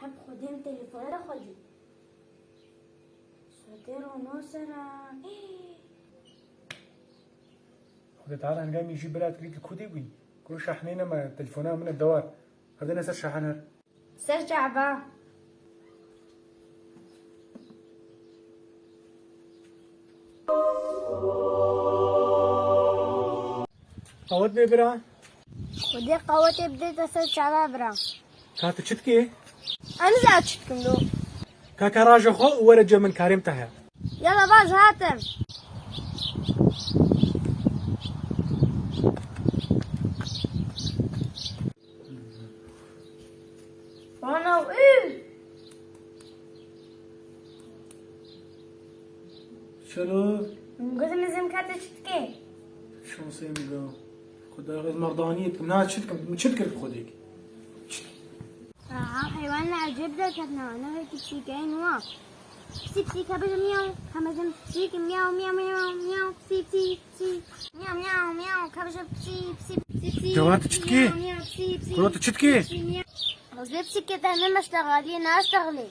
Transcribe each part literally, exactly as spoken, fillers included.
Em xwedê em telefona de xwedî. Sedê rona sera. Xwedê Teala hingê min jî bira kirî li ku dê bûyî. Kuro şahnê nema telefona min e dewar. Hevdene ser şahan her. Ser çava. Qawet bê bira. Xwedê qawetê bidê te ser çava bira. Ka tu çi dikê? Em zî çi dikim do? Ka ka raje xwe û were cem min karê min te heye. Yala vaj hatim. Ana û. Çelo? Guzim zim kate çi dikê? Şansê min ga. Xuda ez merdaniyê dikim. Na çi dikim? Min çi dikir bi Xwedê? Aha, heywan ecêb derketine. Ne hê piçîkeyên wa. Psî psî kebij miyaw. Hemezin psîk miyaw miyaw miyaw miyaw psî psî psî. Miyaw miyaw miyaw kebij psî psî psî psî. Cewher, tu çi dikî? Miyaw miyaw psî psî. Kuro, tu çi dikî? Psî miyaw. Ez vê psîkê te nemeştexaliyê, naştexlê.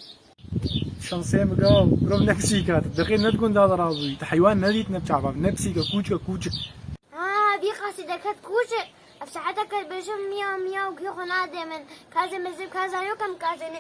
Şansê min ga, mirov ne psîk hat. Dixê ne di gunda de rabûyî. Te heywan nedît ne çava. Ne psîk e, kûçik e, kûçik. Ha, vî qasî deket kûçik. Ev saete ke dibêjim miyaw miyaw gihê xwe nade min. Kazê min zim kaza yok em kazê ne.